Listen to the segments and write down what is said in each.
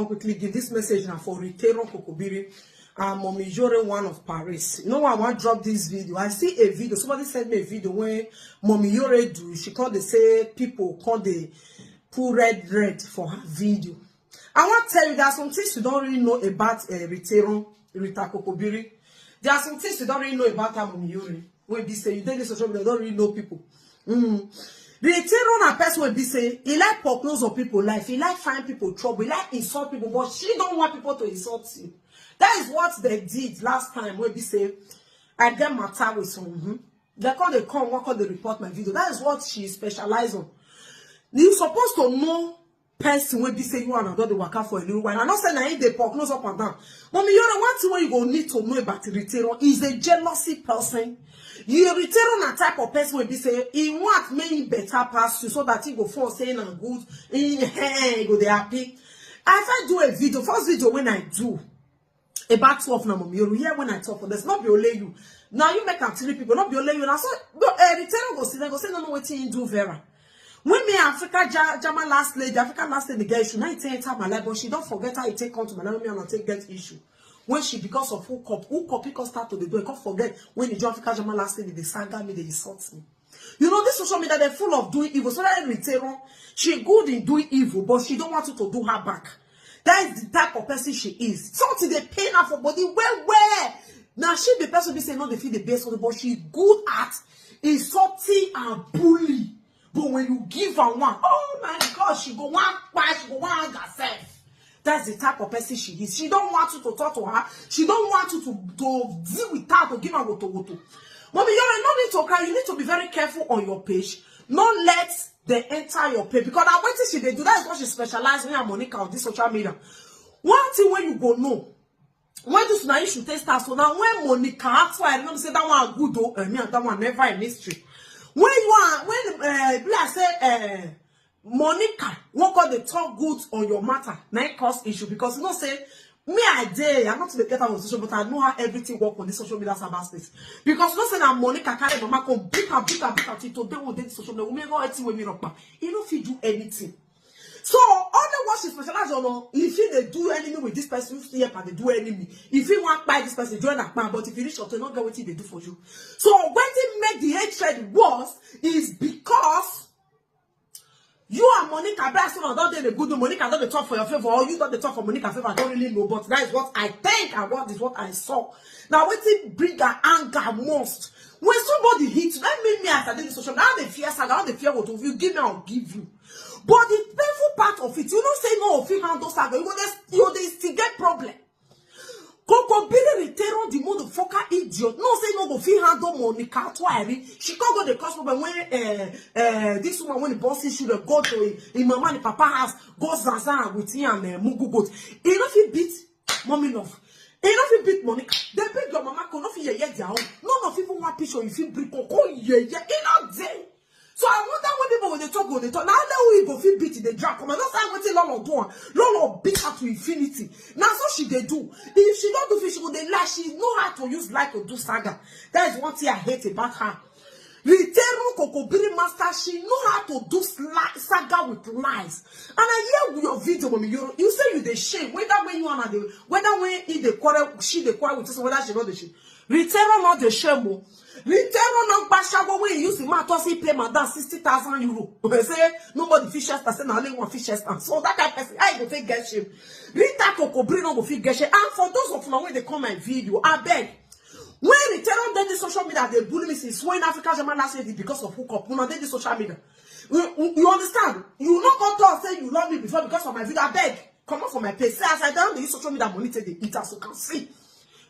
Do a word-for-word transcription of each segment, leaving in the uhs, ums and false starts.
Wan quickly give this message now for Riteron Kokobiri and Mommy Yore, one of Paris. You know why I want drop this video? I see a video. Somebody sent me a video when Mommy Yore do. She called, they say people call, they put red red for her video. I want to tell you, there are some things you don't really know about uh, Riteron, Rita Kokobiri. There are some things you don't really know about her, Mommy Yore. When they say you dey this social media, don't really know people. Mm. Riteron na person wey be say he like poke nose on people life, he like find people trouble, he like insult people, but she don't want people to insult you. That is what they did last time. When be say I get matter with some, mm-hmm. They call, they come, work on the report my video. That is what she specialize on. You supposed to know person wey be say you and another dey waka for a little while. I know say na him dey poke nose up and down. Mommy Yore, one thing wey you go need to know about Riteron is a jealousy person. You, Riteron na type of person wey be say he want make him better pass you so that he go feel say na good, he, he go dey happy. I fit do a video, first video when I do about twelve na, Mommy Yore, hear when I talk for this, not be only you. Now you make am three people, not be only you. Now so, no, eh, Riteron go see, they go say no, no, wetin him do Vera. When me Africa Ja-, German last lady, African last lady get issue, now it enter my life, but she don't forget how it take come to my life, me and I take get issue. When she, because of hook up, hook up, he come start to the door, he come forget when the African German last lady, they saga me, they insult me. You know, this social media, they're full of doing evil. So that Riteron, she good in doing evil, but she don't want you to do her back. That is the type of person she is. Something they pain her for body well, well. Now she be person be say no, they feel the best for the, but she good at insulting and bully. But when you give her one, oh my God, she go one kpai, she go one hang herself. That's the type of person she is. She don't want you to talk to her. She don't want you to, to deal with her, to give her woto woto. Mommy, you no need to cry. You need to be very careful on your page. No let they enter your page. Because now what she they do, that is what she specialize in, Monica, on this social media. One thing when you go know, when this na issue take start, so now when Monica, that's why I remember say that one good though, eh, me and that one never in history. When you are, when, uh, like I say, uh, Monica, won't call the talk good on your matter, na it cause issue, because you know say me, I dey, I'm not to the get out of social, but I know how everything work on this social media cyber space. Because you know say na Monica carry mama come beat her, beat her, beat her till today we dey this social media. We may go anything with me rock, but he no fit do anything. So all the what she specialize on, oh, if he they do enemy with this person, you see and they do enemy. If he want buy this person, join that man. But if you reach out, they not get what they do for you. So when they make the hatred worse is because you and Monica, best one don't dey the good, Monica don't dey talk for your favor, or you don't dey talk for Monica favor, I don't really know, but that is what I think and what is what I saw. Now wetin bring her anger most? When somebody hit you, that mean me as I did the social, now they fear saga, now they fear what of you give me, I'll give you. But the painful part of it, you know say no, if you handle saga, you go dey, you go dey instigate problem. Kokobiri Riteron, the motherfucker idiot. No say no go fit handle Monica Atuari. She can't go the cause problem when uh, uh, this woman when the boss issue the go to him, him mama and papa house, go zaza with him and uh, mugu goat. He no fit beat Mommy Love. He no fit beat Monica. They beat your mama, no fit yeye their own. None of people want picture if you bring koko yeye. He not there. So I wonder when people when they talk, when they talk. Now they will go fit beat the drag. Come on, not say wetin Lolo do am. Lolo beat her to infinity. Now so she they do. If she don't do fish, she go dey lie. She know how to use lie to do saga. That is one thing I hate about her. Riteron Kokobiri master, she know how to do sli- saga with lies. And I hear your video, Mommy, you, you say you dey shame. Whether when you are the, whether when he dey quarrel, she dey quarrel with you, whether she not the shame. Riteron not the shame. Oh. Riteron not bashago when he use the man to say pay madam sixty thousand euro. They say nobody fishes, I say na only one fishes. And so that kind of person, I go take get shame. Rita Kokobiri no go fit get shame. And for those of you when they come my video, I beg. When Riteron dey the social media, they bully me since when Africa German last lady because of hookup. Una dey the social media. You, you, you understand? You no come talk say you love me before because of my video. I beg, come out for my page. Say as I don't use social media money today, it as you can see.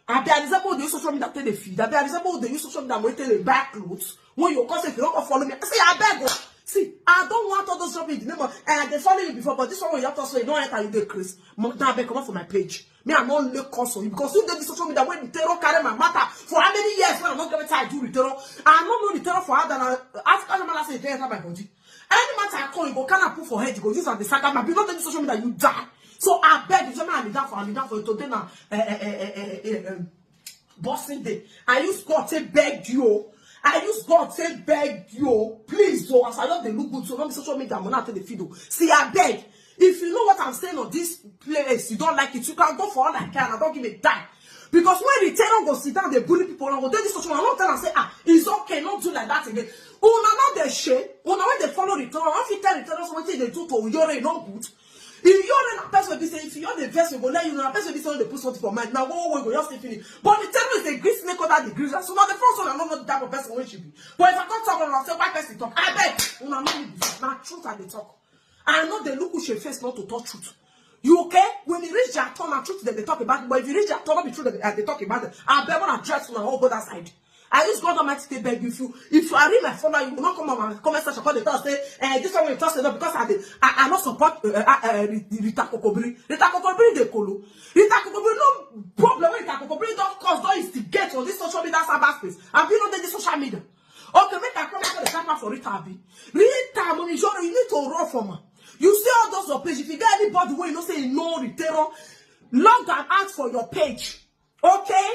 I be Elizabeth dey use social media take the feed. I be Elizabeth dey use social media money take the buy clothes. When you come say if you don't come follow me, I say I beg. Oh. See, I don't want all those shopping in the name of and they follow you before, but this one when you have to say don't enter you the Chris. Now I beg come out for my page. Me, I no look cause for you because you dey the social media when the terror carry my matter for how many years when I no get wetin I do with terror. I no know the terror for her than I, African woman say dey enter my body. Any matter I call, you go kind of put for head, you go use am the saga. My be not the social media, you die. So I beg you, say me I kneel down for, I kneel down for you today now. Eh, eh, eh, eh, eh, eh, eh, Boxing Day. I use God say beg you. I use God say beg you. Please, oh, as I love the look good, so don't be social media, I'm not the fiddle. See, I beg. If you know what I'm saying on this place, you don't like it, you can go for all I can. I don't give a damn. Because when the tenant go sit down, they bully people, and go tell this social, I don't tell and say, ah, it's okay, not do like that again. Una not the shame. Una when they follow the tenant, if you tell the tenant something they do to Iyore, no good. If Iyore na person be say, if you the verse, go let you know, person be say they put something for mind. Now, go, go, go, just finish. But the tenant is a grease, make other degrees. So now the first one, I don't know the type of person when she be. But if I can't talk, I'll say, why person talk? I beg. Una no need this. Now, truth I dey talk. I know they look who she face not to talk truth. You okay? When you reach your turn, and truth that they talk about, but if you reach your turn, not be true that they, they talk about it. I better address una all go that side. I use God Almighty to beg you. If you, if you are in my follower, you will not come on my comment section, call the talk, say, eh, this one will talk, say, no, because I, dey- I, I not support uh, uh, uh, Rita Kokobiri. Rita Kokobiri, they kolo. Rita Kokobiri, no problem with Rita Kokobiri, don't cause, don't instigate on this social media cyberspace. Have you not done this social media? Okay, make I come out the camera for Rita Abi. Rita, Moni Joro, you need to run from her. You see all those your page. If you get anybody where you know say you know Ritero, log am out for your page. Okay?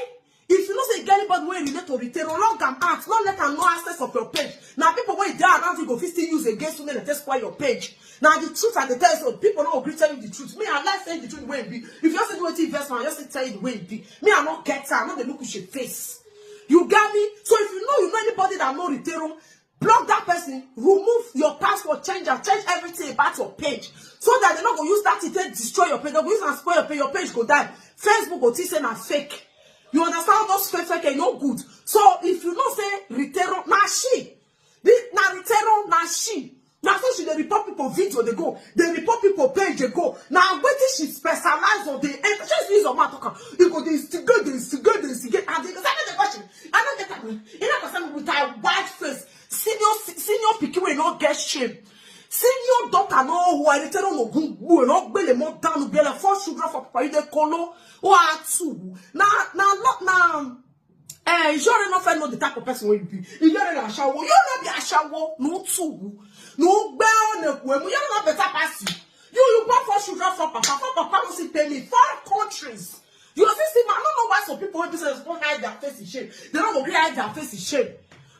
If you know say you get anybody where you relate to Ritero, log am out. Not let am know access of your page. Now people where they around you go fit still use against you, make they spoil your page. Now the truth I dey tell you, so people no agree tell you the truth. Me, I like saying the truth the way it be. If you say do it invest, man, just say tell you the way it be. Me, I not get her. I not the look with your face. You get me? So if you know you know anybody that know Ritero, block that person, remove your password, change and change everything about your page, so that they not go use that to take destroy your page. They go use and spoil your page. Your page go die. Facebook go think say na fake. You understand? All those fake fake, eh, no good. So if you know say Ritero, na she. This na Ritero, na she. Na so she dey report people video dey go, dey report people page dey go. Na wetin she specialize on, dey enter. She use your mouth talk am. You go dey instigate, dey instigate, dey instigate, and they go say, "I no dey question. I no get am. You no concern me with her white face." Senior, senior pikin wey no get shame. Senior daughter no who I tell no go go no gbele mo down gbele four children for papa you dey kolo. Who are two? Na na na na Eh, Iyore no fit know the type of person wey you be. Iyore na ashawo. You no be ashawo. No two. No gbe on the way. You no better pass you. You you born four children for papa. For papa no see pay me. Four countries. You see, see, man, I don't know why some people wey business don't hide their face in shame. They don't go hide their face in shame.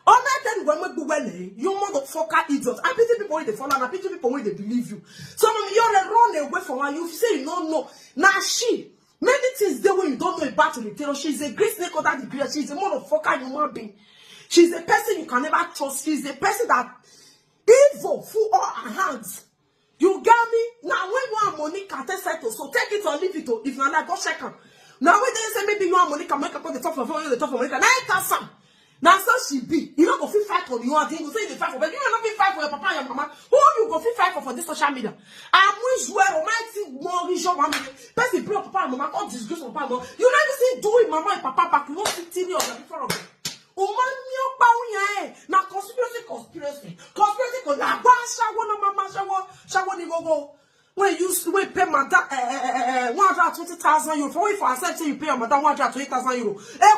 All that time when we go well, eh, you motherfucker idiot. I pity people when they follow, and I pity people when they believe you. Some of you run away from her. You say you don't know. Now she, many things dey wey you don't know about Ritero. She's a great snake under the grass. She's a motherfucker human being. She's a person you can never trust. She's a person that evil full all her hands. You get me? Now when you and Monica take settle, so take it or leave it. Oh, if not, like, go check am. Now when they say maybe you and Monica make up the top of the top of Monica. Now it has some. Now so she be. You no go fit fight for the one thing. You say you dey fight for, but you no fit fight for your papa and your mama. Who you go fit fight for for this social media? I'm with you, Almighty, more vision one minute. Person blow papa and mama, come disgrace papa and mama. You never see do it, mama and papa back. You won't see three of them before of them. Woman, you power, eh? Now conspiracy, conspiracy, conspiracy. Go like one shower, no mama shower, shower ni go go. When you s- when pay madam eh, eh, eh, eh, one hundred twenty thousand euro for if I said say you pay your madam one hundred twenty thousand euro. Eh,